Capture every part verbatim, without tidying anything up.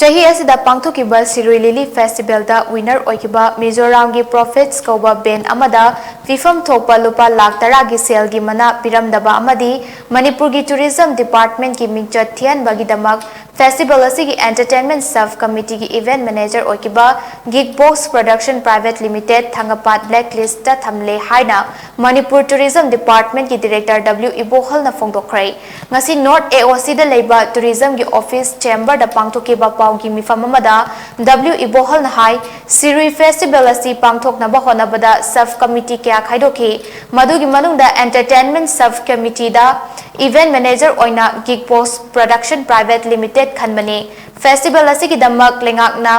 ꯆꯍꯤ ꯑꯁꯤꯗ ꯄꯥꯡꯊꯣꯛꯈꯤꯕ ꯁꯤꯔꯨꯏ ꯂꯤꯂꯤ ꯐꯦꯁꯇꯤꯚꯦꯜꯗ ꯋꯤꯅꯔ ꯑꯣꯏꯈꯤꯕ ꯃꯤꯖꯣꯔꯥꯝꯒꯤ ꯄ꯭ꯔꯣꯐꯤꯠꯁ ꯀꯧꯕ ꯕꯦꯟ ꯑꯃꯗ ꯄꯤꯐꯝ ꯊꯣꯛꯄ ꯂꯨꯄꯥ ꯂꯥꯈ ꯇꯔꯥꯒꯤ ꯁꯦꯜꯒꯤ ꯃꯅꯥ ꯄꯤꯔꯝꯗꯕ ꯑꯃꯗꯤ ꯃꯅꯤꯄꯨꯔꯒꯤ ꯇꯨꯔꯤꯖꯝ ꯗꯤꯄꯥꯔꯠꯃꯦꯟꯠꯀꯤ ꯃꯤꯡꯆꯠ ꯊꯤꯍꯟꯕꯒꯤꯗꯃꯛ ꯐꯦꯁꯇꯤꯚꯦꯜ ꯑꯁꯤꯒꯤ ꯑꯦꯟꯇꯔꯇꯦꯟꯃꯦꯟꯠ ꯁꯕ ꯀꯃꯤꯇꯤꯒꯤ ꯏꯚꯦꯟꯠ ꯃꯦꯅꯦꯖꯔ ꯑꯣꯏꯈꯤꯕ gig box production private limited Thangapat black ꯂꯤꯁ꯭ꯠꯇ ꯊꯝꯂꯦ ꯍꯥꯏꯅ ꯃꯅꯤꯄꯨꯔ ꯇꯨꯔꯤꯖꯝ ꯗꯤꯄꯥꯔꯠꯃꯦꯟꯠꯀꯤ ꯗꯤꯔꯦꯛꯇꯔ ꯗꯕ꯭ꯂꯤꯎ ꯏꯕꯣꯍꯜꯅ ꯐꯣꯡꯗꯣꯛꯈ꯭ꯔꯦ꯫ ꯉꯁꯤ ꯅꯣꯔꯠ ꯑꯦ ꯑꯣ ꯁꯤꯗ ꯂꯩꯕ ꯇꯨꯔꯤꯖꯝꯒꯤ ꯑꯣꯐꯤꯁ ꯆꯦꯝꯕꯔꯗ ꯄꯥꯡꯊꯣꯛꯈꯤꯕ ꯄꯥꯎꯒꯤ ꯃꯤꯐꯝ ꯑꯃꯗ ꯗꯕ꯭ꯂꯤꯎ ꯏꯕꯣꯍꯜꯅ ꯍꯥꯏ, ꯁꯤꯔꯨꯏ ꯐꯦꯁꯇꯤꯚꯦꯜ ꯑꯁꯤ ꯄꯥꯡꯊꯣꯛꯅꯕ ꯍꯣꯠꯅꯕꯗ ꯁꯕ ꯀꯃꯤꯇꯤ ꯀꯌꯥ ꯈꯥꯏꯗꯣꯛꯈꯤ꯫ ꯃꯗꯨꯒꯤ ꯃꯅꯨꯡꯗ ꯑꯦꯟꯇꯔꯇꯦꯟꯃꯦꯟꯠ ꯁꯕ ꯀꯃꯤꯇꯤꯗ ꯏꯚꯦꯟꯠ ꯃꯦꯅꯦꯖꯔ ꯑꯣꯏꯅ ꯒꯤꯛ ꯕꯣꯛꯁ ꯄ꯭ꯔꯗꯛꯁꯟ ꯄ꯭ꯔꯥꯏꯚꯦꯠ ꯂꯤꯃꯤꯇꯦꯗ ꯈꯟꯕꯅꯤ꯫ ꯐꯦꯁꯇꯤꯚꯦꯜ ꯑꯁꯤꯒꯤꯗꯃꯛ ꯂꯩꯉꯥꯛꯅ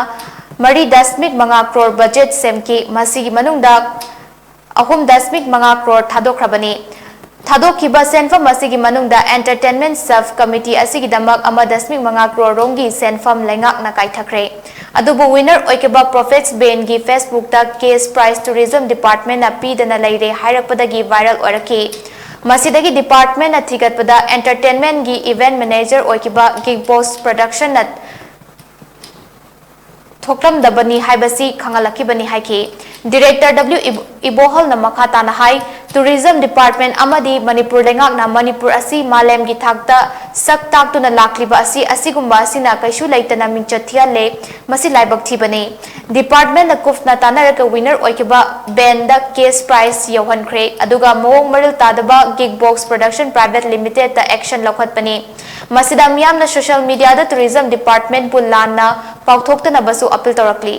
ꯃꯔꯤ ꯗꯁꯃꯤꯛ ꯃꯉꯥ ꯀ꯭ꯔꯣꯔ ꯕꯖꯦꯠ ꯁꯦꯝꯈꯤ꯫ ꯃꯁꯤꯒꯤ ꯃꯅꯨꯡꯗ ꯑꯍꯨꯝ ꯗꯁꯃꯤꯛ ꯃꯉꯥ ꯀ꯭ꯔꯣꯔ ꯊꯥꯗꯣꯛꯈ꯭ꯔꯕꯅꯤ꯫ ꯊꯥꯗꯣꯛꯈꯤꯕ ꯁꯦꯟꯐꯝ ꯑꯁꯤꯒꯤ ꯃꯅꯨꯡꯗ ꯑꯦꯟꯇꯔꯇꯦꯟꯃꯦꯟꯠ ꯁꯕ ꯀꯃꯤꯇꯤ ꯑꯁꯤꯒꯤꯗꯃꯛ ꯑꯃ ꯗꯁꯃꯤꯛ ꯃꯉꯥ ꯀ꯭ꯔꯣꯔ ꯔꯣꯝꯒꯤ ꯁꯦꯟꯐꯝ ꯂꯩꯉꯥꯛꯅ ꯀꯥꯏꯊꯈ꯭ꯔꯦ꯫ ꯑꯗꯨꯕꯨ ꯋꯤꯅꯔ ꯑꯣꯏꯈꯤꯕ ꯄ꯭ꯔꯣꯐꯤꯠꯁ ꯕꯦꯟꯒꯤ ꯐꯦꯁꯕꯨꯛꯇ ꯀꯦꯁ ꯄ꯭ꯔꯥꯏꯖ ꯇꯨꯔꯤꯖꯝ ꯗꯤꯄꯥꯔꯠꯃꯦꯟꯠꯅ ꯄꯤꯗꯅ ꯂꯩꯔꯦ ꯍꯥꯏꯔꯛꯄꯗꯒꯤ ꯚꯥꯏꯔꯦꯜ ꯑꯣꯏꯔꯛꯈꯤ꯫ ꯃꯁꯤꯗꯒꯤ ꯗꯤꯄꯥꯔꯠꯃꯦꯟꯠꯅ ꯊꯤꯒꯠꯄꯗ ꯑꯦꯟꯇꯔꯇꯦꯟꯃꯦꯟꯠꯒꯤ ꯏꯚꯦꯟꯠ ꯃꯦꯅꯦꯖꯔ ꯑꯣꯏꯈꯤꯕ ꯒꯤꯛ ꯕꯣꯛꯁ ꯄ꯭ꯔꯗꯛꯁꯟꯅ ꯊꯣꯛꯂꯝꯗꯕꯅꯤ ꯍꯥꯏꯕꯁꯤ ꯈꯪꯍꯜꯂꯛꯈꯤꯕꯅꯤ ꯍꯥꯏꯈꯤ꯫ ꯗꯤꯔꯦꯛꯇꯔ ꯗꯕ꯭ꯂꯤꯎ ꯏꯕꯣ-, ꯏꯕꯣꯍꯜꯅ ꯃꯈꯥ ꯇꯥꯅ ꯍꯥꯏ, ꯇꯨꯔꯤꯖꯝ ꯗꯤꯄꯥꯔꯠꯃꯦꯟꯠ ꯑꯃꯗꯤ ꯃꯅꯤꯄꯨꯔ ꯂꯩꯉꯥꯛꯅ ꯃꯅꯤꯄꯨꯔ ꯑꯁꯤ ꯃꯥꯂꯦꯝꯒꯤ ꯊꯥꯛꯇ ꯁꯛ ꯇꯥꯛꯇꯨꯅ ꯂꯥꯛꯂꯤꯕ ꯑꯁꯤ ꯑꯁꯤꯒꯨꯝꯕ ꯑꯁꯤꯅ ꯀꯩꯁꯨ ꯂꯩꯇꯅ ꯃꯤꯡꯆꯠ ꯊꯤꯍꯜꯂꯦ꯫ ꯃꯁꯤ ꯂꯥꯏꯕꯛ ꯊꯤꯕꯅꯤ꯫ ꯗꯤꯄꯥꯔꯠꯃꯦꯟꯠꯅ ꯀꯨꯞꯅ ꯇꯥꯟꯅꯔꯒ ꯋꯤꯅꯔ ꯑꯣꯏꯈꯤꯕ ꯕꯦꯟꯗ ꯀꯦꯁ ꯄ꯭ꯔꯥꯏꯖ ꯌꯧꯍꯟꯈ꯭ꯔꯦ꯫ ꯑꯗꯨꯒ ꯃꯑꯣꯡ ꯃꯔꯤꯜ ꯇꯥꯗꯕ ꯒꯤꯛ ꯕꯣꯛꯁ ꯄ꯭ꯔꯗꯛꯁꯟ ꯄ꯭ꯔꯥꯏꯚꯦꯠ ꯂꯤꯃꯤꯇꯦꯗꯇ ꯑꯦꯛꯁꯟ ꯂꯧꯈꯠꯄꯅꯤ꯫ ꯃꯁꯤꯗ ꯃꯤꯌꯥꯝꯅ ꯁꯣꯁꯤꯌꯦꯜ ꯃꯤꯗꯤꯌꯥꯗ ꯇꯨꯔꯤꯖꯝ ꯗꯤꯄꯥꯔꯠꯃꯦꯟꯠꯄꯨ ꯂꯥꯟꯅ ꯄꯥꯎꯊꯣꯛꯇꯅꯕꯁꯨ ꯑꯄꯤꯜ ꯇꯧꯔꯛꯂꯤ꯫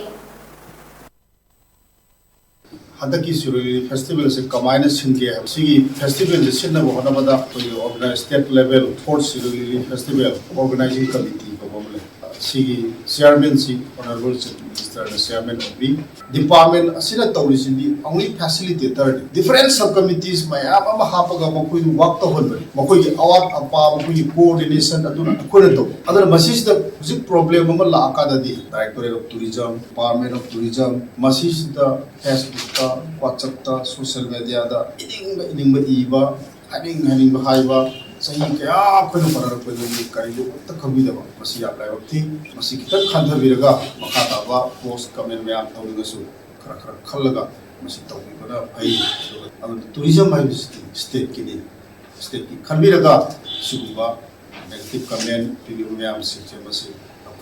ꯍꯟꯗꯛꯀꯤ ꯁꯤꯔꯣꯏ ꯂꯤꯂꯤ ꯐꯦꯁꯇꯤꯚꯦꯜꯁꯦ ꯀꯃꯥꯏꯅ ꯁꯤꯟꯒꯦ ꯍꯥꯏꯕ, ꯁꯤꯒꯤ ꯐꯦꯁꯇꯤꯚꯦꯜꯁꯦ ꯁꯤꯟꯅꯕ ꯍꯣꯠꯅꯕꯗ ꯑꯩꯈꯣꯏꯒꯤ ꯑꯣꯔꯒꯅꯥꯏꯖ, ꯁ꯭ꯇꯦꯠ ꯂꯦꯚꯦꯜ ꯐꯣꯔꯠ ꯁꯤꯔꯣꯏ ꯂꯤꯂꯤ ꯐꯦꯁꯇꯤꯚꯦꯜ ꯑꯣꯔꯒꯅꯥꯏꯖꯤꯡ ꯀꯃꯤꯇꯤ ꯀꯧꯕ ꯑꯃ ꯂꯩ꯫ ꯁꯤꯒꯤ ꯆꯤꯌꯥꯔꯃꯦꯟꯁꯤ ꯑꯣꯅꯔꯦꯕꯜ ꯆꯤꯐ ꯃꯤꯅꯤꯁꯇꯔꯅ ꯆꯤꯌꯥꯔꯃꯦꯟ ꯑꯣꯏꯕꯤ꯫ ꯗꯤꯄꯥꯔꯠꯃꯦꯟ ꯑꯁꯤꯅ ꯇꯧꯔꯤꯁꯤꯗꯤ ꯑꯣꯡꯂꯤ ꯐꯦꯁꯤꯂꯤꯇꯦꯇꯔꯅꯤ꯫ ꯗꯤꯐꯔꯦꯟ ꯁꯕ ꯀꯃꯤꯇꯤꯁ ꯃꯌꯥꯝ ꯑꯃ ꯍꯥꯞꯄꯒ ꯃꯈꯣꯏꯕꯨ ꯋꯥꯛ ꯇꯧꯍꯟꯕꯅꯤ꯫ ꯃꯈꯣꯏꯒꯤ ꯑꯋꯥꯠ ꯑꯄꯥ, ꯃꯈꯣꯏꯒꯤ ꯀꯣꯑꯣꯔꯗꯤꯅꯦꯁꯟ ꯑꯗꯨꯅ ꯑꯩꯈꯣꯏꯅ ꯇꯧꯕ꯫ ꯑꯗꯨꯅ ꯃꯁꯤꯁꯤꯗ ꯍꯧꯖꯤꯛ ꯄ꯭ꯔꯣꯕ꯭ꯂꯦꯝ ꯑꯃ ꯂꯥꯛꯑꯀꯥꯟꯗꯗꯤ directorate of tourism, department of tourism, ꯃꯁꯤꯁꯤꯗ ꯐꯦꯁꯕꯨꯛꯇ, ꯋꯥꯆꯞꯇ, ꯁꯣꯁꯤꯌꯦꯜ ꯃꯦꯗꯤꯌꯥꯗ ꯏꯅꯤꯡꯕ ꯏꯅꯤꯡꯕ ꯏꯕ, ꯍꯥꯏꯅꯤꯡ ꯍꯥꯏꯅꯤꯡꯕ ꯍꯥꯏꯕ, ꯆꯍꯤ ꯀꯌꯥ ꯑꯩꯈꯣꯏꯅ ꯍꯣꯠꯅꯔꯛꯄꯗꯒꯤ ꯀꯔꯤꯒꯨꯝꯕ ꯑꯃꯠꯇ ꯈꯪꯕꯤꯗꯕ, ꯃꯁꯤ ꯌꯥꯝ ꯂꯥꯏꯕꯛ ꯊꯤ꯫ ꯃꯁꯤ ꯈꯤꯇꯪ ꯈꯟꯊꯕꯤꯔꯒ ꯃꯈꯥ ꯇꯥꯕ ꯄꯣꯁ ꯀꯃꯦꯟ ꯃꯌꯥꯝ ꯇꯧꯅꯤꯡꯉꯁꯨ ꯈꯔ ꯈꯔ ꯈꯜꯂꯒ ꯃꯁꯤ ꯇꯧꯕꯤꯕꯅ ꯐꯩ꯫ ꯑꯗꯨꯒ ꯑꯗꯨꯅ ꯇꯨꯔꯤꯖꯝ ꯍꯥꯏꯕꯁꯤꯗꯤ ꯁ꯭ꯇꯦꯠꯀꯤꯅꯤ꯫ ꯁ꯭ꯇꯦꯠꯀꯤ ꯈꯟꯕꯤꯔꯒ ꯁꯤꯒꯨꯝꯕ ꯅꯦꯒꯦꯇꯤꯚ ꯀꯃꯦꯟ ꯄꯤꯕꯤꯕ ꯃꯌꯥꯝꯁꯤꯡꯁꯦ ꯃꯁꯤ